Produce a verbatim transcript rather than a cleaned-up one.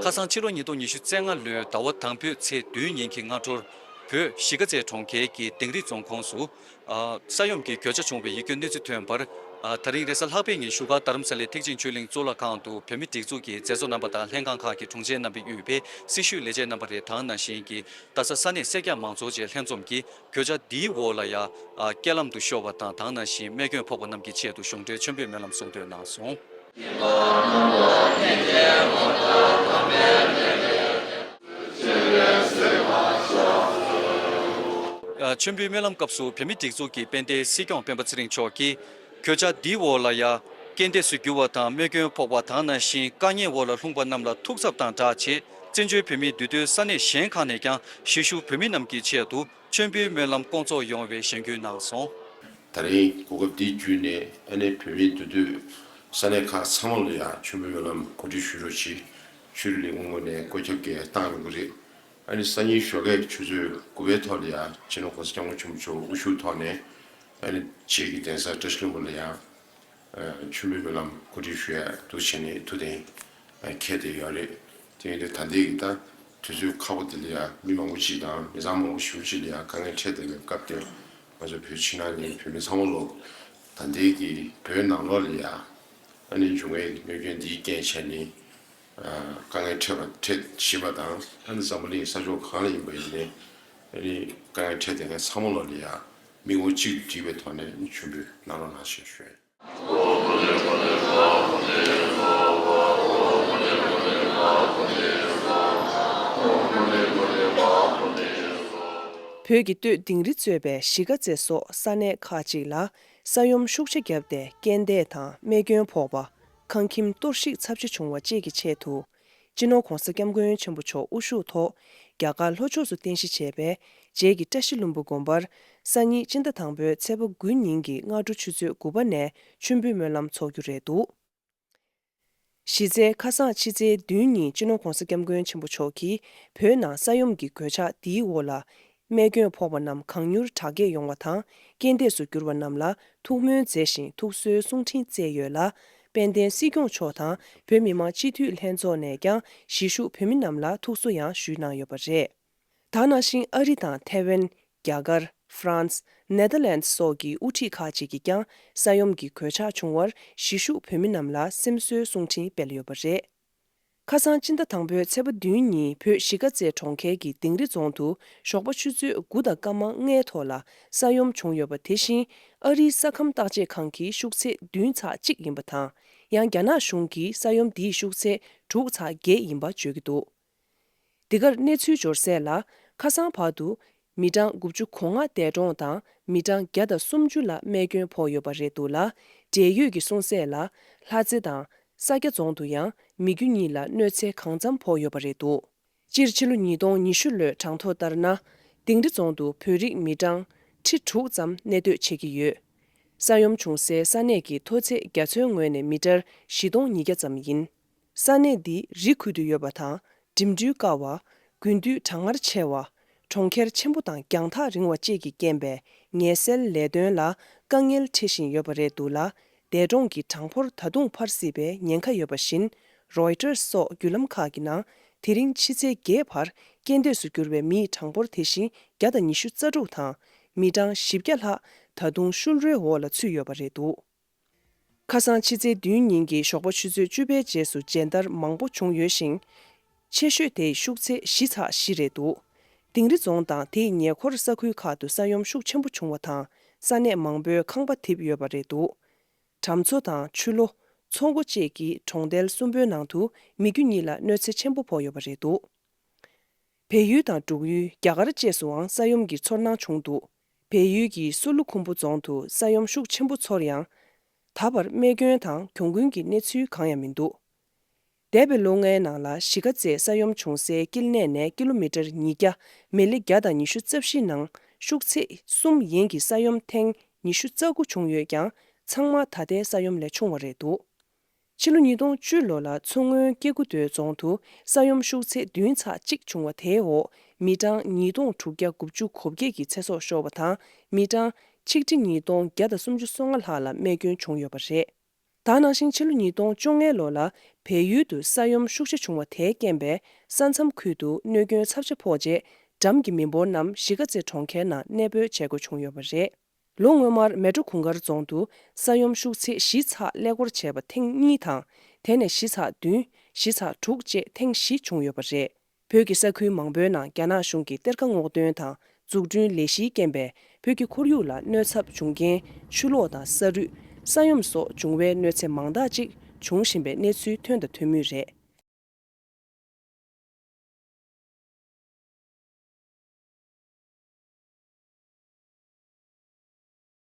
ཁ་སང་ཕྱི་ལོ་ཉིས་སྟོང་ཉི་ཤུ་རྩ་ལྔ་ལོའི་ཟླ་བ་དང་པོའི་ཚེས་བདུན་ཉིན་གྱི་སྔ་དྲོར། བོད་གཞིས་ཀ་རྩེ་གྲོང་ཁྱེར་གྱི་དིང་རི་རྫོང་ཁོངས་སུ། ཨ། ས་ཡོམ་གྱི་གོད་ཆག་བྱུང་བའི་ཡིད་སྐྱོའི་གནས་ཚུལ་ཐོན་པར། ཨ། ད་རིང་རེས་གཟའ་ལྷག་པའི་ཉིན་བཞུགས་སྒར་རྡ་རམ་ས་ལའི་ཐེག་ཆེན་ཆོས་གླིང་གཙུག་ལག་ཁང་དུ་བོད་མིའི་སྒྲིག་འཛུགས་ཀྱི་མཛད་གཙོ་རྣམ་པ་དང་ལྷན་ཁང་ཁག་གི་དྲུང་ཆེ་རྣམ་པས་དབུས་པའི་སྲི་ཞུའི་ལས་བྱེད་རྣམ་པ་རེ་དང་། ནང་བཞིན་གྱི་ལྟ་ས་ས་གནས་སེར་སྐྱ་མང་ཚོགས་བཅས་ལྷན་འཛོམས་ཀྱིས་གོད་ཆག་འདིའི་འོག་ལ་ཡ། ཨ། རྐྱེན་ལམ་དུ་ཤོར་བ་དང་། དེ་ནང་བཞིན་རྨས་སྐྱོན་ཕོག་པ་རྣམས་ཀྱི་ཆེད་དུ་གཞུང་འབྲེལ་མཆོད་འབུལ་སྨོན་ལམ་གསུང་འདོན་གནང་སོང་། མཆོད་འབུལ་སྨོན་ལམ་སྐབས་སུ་བོད་མིའི་སྒྲིག་འཛུགས་ཀྱི་དཔལ་ལྡན་སྲིད་སྐྱོང་སྤེན་པ་ཚེ་རིང་མཆོག་གིས། གོད་ཆག་འདིའི་འོག་ལ་ཡ། རྐྱེན་འདས་སུ་གྱུར་བ་དང་། རྨས་སྐྱོན་ཕོག་པ་དང་། ནང་བཞིན་དཀའ་ངལ་འོག་ལ་ལྷུང་པ་རྣམས་ལ་ཐུགས་འཚབ་དང་སྦྲགས་བྱས། བཙན་བྱོལ་བོད་མིའི་འདུས་སྡོད་ས་གནས་གཞན་ཁག་ནས་ཀྱང་གཞིས་བཞུགས་བོད་མི་རྣམས་ཀྱི་ཆེད་དུ་མཆོད་འབུལ་སྨོན་ལམ་སྐོང་ཚོགས་ཡོང་བའི་ཞལ་རྒྱུན་གནང་སོང་། ད་རིང་གོ་སྐབས་འདི་བརྒྱུད་ནས། ཨ་ནི་བོད་མིའི་འདུས་སྡོད་ས་གནས་ཁག་ཚང་མ་ལ་ཡང་མཆོད་འབུལ་སྨོན་ལམ་གོ་སྒྲིག་ཞུ་རོགས་གྱིས། ཆོས་རིག་ལས་ཁུངས་ངོས་ནས་བཀོད་ཁྱབ་ཀྱིས་བཏང་ཡོང་གི་རེད། ཨ་ནི་སང་ཉིན་ཞོགས་ཀས་ཆུ་ཚོད་དགུ་པའི་ཐོག་ལ་ཡང་སྤྱི་ནོར་༸གོང་ས་༸སྐྱབས་མགོན་ཆེན་པོ་མཆོག་དབུ་བཞུགས་ཐོག་ནས། ཨ་ནི་བྱེས་ཀྱི་གདན་ས་བཀྲ་ཤིས་ལྷུན་པོ་ལ་ཡང་། ཨ། མཆོད་འབུལ་སྨོན་ལམ་གོ་སྒྲིག་ཞུ་ཡ་འདུག་བྱས་ནས་ཐུགས་གཏན་འཁེལ་བསྡད་ཡོད་རེད། དེ་ཡིན་དུས་ད་ལྟའི་གི་ད་དུས་ཚོད་ཁག་པོ་འདི་ལ་ཡང་མི་མང་པོ་ཅིག་དང་མི་ཚང་མང་པོ་ཞེ་པོ་ཅིག་ལ་ཡང་དཀའ་ངལ་འཕྲད་བསྡད་པའི་སྐབས་དེར། ང་ཚོ་བོད་ཕྱི་ནང་གི་བོད་མི་ཚང་མ་ལོ། ད་ལྟའི་གི་བོད་ནང་ལོགས་ལ་ཡང་ཨ་ནི་འབྱུང་བའི་གནོད་སྐྱོན་འདིའི་རྐྱེན་བྱས་ནས། ཨ། དཀའ་ངལ་འཕྲད་པ་འཕྲད་བཞིན་པ་དང་། ཨ་ནི་འཛམ་བུ་གླིང་ས་ཕྱོགས་གང་ལ་ཡིན་པ་ཡིན་ནའི། ཨ་ནི་དཀའ་ངལ་འཕྲད་བསྡད་མཁན་ཚང་མ་ལོ་ལ་ཡང་མིག་ངོ་གཅིག་ཏུ་བསྒྲིལ་བའི་ཐོག་ནས་མཆོད་འབུལ་གནང་རོགས་གནང་ཞེས་ཞུ། བོད་ཀྱི་སྟོད་དིང་རི་གཙོས་པའི་གཞིས་ཀ་རྩེ་སོགས་ས་གནས་ཁག་ཅིག་ལ་ས་ཡོམ་ཤུགས་ཆེ་བརྒྱབ་སྟེ། རྐྱེན་འདས་དང་རྨས་སྐྱོན་ཕོག་པ། ཁང་ཁྱིམ་གཏོར་བཤིག་ཚབས་ཆེ་བྱུང་བ་བཅས་ཀྱི་ཆེད་དུ། སྤྱི་ནོར་༸གོང་ས་༸སྐྱབས་མགོན་ཆེན་པོ་མཆོག་དབུ་བཞུགས་ཐོག་རྒྱ་གར་ལྷོ་ཕྱོགས་སུ་རྟེན་གཞི་བྱས་པའི་རྗེས་ཀྱི་བཀྲ་ཤིས་ལྷུན་པོ་དགོན་པར། སང་ཉིན་སྤྱི་ཟླ་དང་པོའི་ཚེས་པ་དགུ་ཉིན་གྱི་སྔ་དྲོ་ཆུ་ཚོད་དགུ་པ་ནས་མཆོད་འབུལ་སྨོན་ལམ་འཚོགས་རྒྱུ་རེད་འདུག་གཞི་རྩའི་ཁ་སང་ཕྱི་ཚེས་བདུན་ཉིན་སྤྱི་ནོར་༸གོང་ས་༸སྐྱབས་མགོན་ཆེན་པོ་མཆོག་གིས་བོད་ནང་ས་ཡོམ་གྱི་གོད་ཆག་འདིའི་འོག་ལ་རྨས་སྐྱོན་ཕོག་པ་རྣམས་གང་མྱུར་དྲག་སྐྱེད་ཡོང་བ་དང་། རྐྱེན་འདས་སུ་གྱུར་བ་རྣམས་ལ་ཐུགས་སྨོན་མཛད་བཞིན་ཐུགས་གསོའི་གསུང་འཕྲིན་བསྩལ་ཡོད་ལ། དཔལ་ལྡན་སྲིད་སྐྱོང་མཆོག་དང་བོད་མི་མང་སྤྱི་འཐུས་ལྷན་ཚོགས་ནས་ཀྱང་གཞིས་བཞུགས་བོད་མི་རྣམས་ལ་ཐུགས་གསོ་ཡང་ཞུས་གནང་ཡོད་པ་རེད། དེ་ནང་བཞིན་ཨ་རི་དང་ཐའེ་ཝན། རྒྱ་གར། ཧྥ་རན་སི། ནེ་དར་ལན་སི་སོགས་ཀྱི་དབུ་ཁྲིད་ཁག་ཅིག་གིས་ཀྱང་ས་ཡོམ་གྱི་གོད་ཆག་བྱུང་བར་གཞིས་བཞུགས་བོད་མི་རྣམས་ལ་སེམས་གསོའི་གསུང་འཕྲིན་སྤེལ་ཡོད་པ་རེད། ཁ་སང་སྤྱི་ཟླ་དང་པོའི་ཚེས་པ་བདུན་ཉིན་བོད་གཞིས་ཀ་རྩེ་གྲོང་ཁྱེར་གྱི་དིང་རི་རྫོང་དུ་ཞོགས་པ་ཆུ་ཚོད་དགུ་དང་སྐར་མ་ལྔའི་ཐོག་ལ་ས་ཡོམ་བྱུང་ཡོད་པ། དེ་བཞིན་ཨ་རིའི་ས་ཁམས་བརྟག་དཔྱད་ཁང་གི་ཤུགས་ཚད་བདུན་ཚེག་གཅིག་ཡིན་པ་དང་། ཡང་རྒྱ་ནག་གཞུང་གིས་ས་ཡོམ་འདིའི་ཤུགས་ཚད་དྲུག་ཚེག་བརྒྱད་ཡིན་པ་བརྗོད་ཀྱི་འདུག་འདི་གར་གནས་ཚུལ་འབྱོར་གསལ་ལ། ཁ་སང་བར་དུ་མི་གྲངས་དགུ་བཅུ་གོ་ལྔ་འདས་གྲོངས་དང་། མི་གྲངས་བརྒྱ་དང་སུམ་ཅུ་ལ་རྨས་སྐྱོན་ཕོག་ཡོད་པ་རེད་འདུག་ལ། འབྲེལ་ཡོད་ཀྱིས་གསུངས་གསལ་ལ། ལྷ་རྩེ་དང་ས་སྐྱ་རྫོང་དུ་ཡང་མི་རྒྱུ་གཉིས་ལ་གནོད་འཚེ་གང་འཚམ་ཕོག་ཡོད་པ་རེད་འདུག་སྤྱིར་ཕྱི་ལོ་ཉིས་སྟོང་ཉི་ཤུ་ལོའི་གྲངས་ཐོ་ལྟར་ན། དིང་རི་རྫོང་དུ་བོད་རིགས་མི་གྲངས་ཁྲི་དྲུག་ཙམ་གནས་སྡོད་བྱེད་ཀྱི་ཡོད། ས་ཡོམ་བྱུང་སའི་ས་གནས་ཀྱི་མཐོ་ཚད་རྒྱ་མཚོའི་ངོས་ནས་མི་ཊར་བཞི་སྟོང་ཉིས་བརྒྱ་ཙམ་ཡིན། ས་གནས་འདི་རི་ཁུལ་དུ་ཡོད་པ་དང་། འགྲིམ་འགྲུལ་དཀའ་བ། དགུན་དུས་གྲང་ངར་ཆེ་བ། གྲོང་ཁྱེར་ཆེན་པོ་དང་རྒྱང་ཐག་རིང་བ་བཅས་ཀྱི་རྐྱེན་པས་ངལ་སེལ་ལས་དོན་ལ་དཀའ་ངལ་འཕྲད་བཞིན་ཡོད་པ་རེད་འདུག་ལ། འདས་གྲོངས་ཀྱི་གྲངས་འབོར་ད་དུང་འཕར་སྲིད་པའི་ཉེན་ཁ་ཡོད་པ་བཞིན། རོའི་ཊར་སོགས་བརྒྱུད་ལམ་ཁག་གི་ནང་། དེ་རིང་ཕྱི་ཚེས་བརྒྱད་བར་རྐྱེན་འདས་སུ་གྱུར་བའི་མིའི་གྲངས་འབོར་དེ་བཞིན་བརྒྱ་དང་ཉི་ཤུ་རྩ་དྲུག་དང་། མི་གྲངས་བཞི་བརྒྱ་ལྷག་ད་དུང་ཤུལ་རོའི་འོག་ལ་ཚུད་ཡོད་པ་རེད་འདུག་ཁ་སང་ཕྱི་ཚེས་བདུན་ཉིན་གྱི་ཞོགས་པ་ཆུ་ཚོད་བཅུ་པའི་རྗེས་སུ་མཇལ་དར་མང་པོ་བྱུང་ཡོད་ཞིང་། ཆེ་ཤོས་དེའི་ཤུགས་ཚད་བཞི་ཚེག་བཞི་རེད་འདུག་དིང་རི་རྫོང་དང་དེའི་ཉེ་འཁོར་ས་ཁུལ་ཁག་ཏུ་ས་ཡོམ་ཤུགས་ཆེན་པོ་བྱུང་བ་དང་། ས་གནས་མང་པོའི་ཁང་པ་རྡིབ་ཡོད་པ་རེད་འདུག་གྲམ་མཚོ་དང་ཆུ་ལྷོ། མཚོ་སྒོ་བཅས་ཀྱི་གྲོང་རྡལ་གསུམ་པོའི་ནང་དུ་མི་རྒྱུ་གཉིས་ལ་གནོད་འཚེ་ཆེན་པོ་ཕོག་ཡོད་པ་རེད་འདུག་བལ་ཡུལ་དང་འབྲུག་ཡུལ། རྒྱ་གར་བཅས་སུའང་ས་ཡོམ་གྱི་ཚོར་སྣང་བྱུང་འདུག་བལ་ཡུལ་གྱི་སོ་ལུ་ཁུམ་བུ་རྫོང་དུ་ས་ཡོམ་ཤུགས་ཆེན་པོ་ཚོར་ཡང་། ད་བར་རྨས་སྐྱོན་དང་གྱོང་གུན་གྱི་གནས་ཚུལ་གང་ཡང་མི་འདུག་འདས་པའི་ལོ་ལྔའི་ནང་ལ་གཞིས་ཀ་རྩེའི་ས་ཡོམ་བྱུང་སའི་དཀྱིལ་ནས་ནས་ཀི་ལོ་མི་ཊར་ཉིས་བརྒྱ། མི་ལི་བརྒྱ་དང་ཉི་ཤུ་རྩ་བཞི་ནང་ཤུགས་ཚད་གསུམ་ཡན་གྱི་ས་ཡོམ་ཐེངས་ཉི་ཤུ་རྩ་དགུ་བྱུང་ཡོད་ཀྱང་། ཚང་མ་ད་ལྟའི་ས་ཡོམ་ལས་ཆུང་བ་རེད་འདུག་ཕྱི་ལོ་ཉིས་སྟོང་བཅུ་ལོ་ལ་མཚོ་སྔོན་སྐྱེ་རྒུ་མདོའི་རྫོང་དུ་ས་ཡོམ་ཤུགས་ཚད་བདུན་ཚེག་གཅིག་བྱུང་བ་དེའི་འོག་མི་གྲངས་ཉིས་སྟོང་དྲུག་བརྒྱ་དགུ་བཅུ་གོ་བརྒྱད་ཀྱི་ཚེ་སྲོག་ཤོར་བ་དང་། མི་གྲངས་ཆིག་ཁྲི་ཉིས་སྟོང་བརྒྱ་དང་སུམ་ཅུ་སོ་ལྔ་ལྷག་ལ་རྨས་སྐྱོན་བྱུང་ཡོད་པ་རེད། ད་ག་ནང་བཞིན་ཕྱི་ལོ་ཉིས་སྟོང་བཅོ་ལྔ་ལོ་ལ་བལ་ཡུལ་དུ་ས་ཡོམ་ཤུགས་ཆེ་བྱུང་བ་དེའི་རྐྱེན་པས་ས་མཚམས་ཁུལ་དུ་གནོད་སྐྱོན་ཚབས་ཆེ་ཕོག་རྗེས་འགྲམ་གྱི་མི་འབོར་རྣམས་གཞིས་ཀ་རྩེ་གྲོང་ཁྱེར་ནང་གནས་སྤོས་བྱེད་དགོས་བྱུང་ཡོད་པ་རེད། ལོ་སྔོན་མར་མལ་གྲོ་གུང་དཀར་རྫོང་དུ་ས་ཡོམ་ཤུགས་ཚད་བཞི་ཚེག་ཀླད་ཀོར་བྱས་པ་ཐེངས་གཉིས་དང་། དེ་ནས་བཞི་ཚེག་བདུན། བཞི་ཚེག་དྲུག་བཅས་ཐེངས་བཞི་བྱུང་ཡོད་པ་རེད། བོད་ཀྱི་ས་ཁུལ་མང་པོའི་ནང་རྒྱ་ནག་གཞུང་གི་གཏེར་ཁ་སྔོག་འདོན་དང་འཛུགས་སྐྲུན་ལས་གཞིའི་རྐྱེན་པས་བོད་ཀྱི་ཁོར་ཡུག་ལ་གནོད་ཚབས་བྱུང་རྐྱེན་ཆུ་ལོག་དང་ས་རུད། ས་ཡོམ་སོགས་འབྱུང་བའི་གནོད་འཚེ་མང་དག་ཅིག་འབྱུང་བཞིན་པའི་གནས་ཚུལ་ཐོན་དང་ཐོན་མུས་རེད།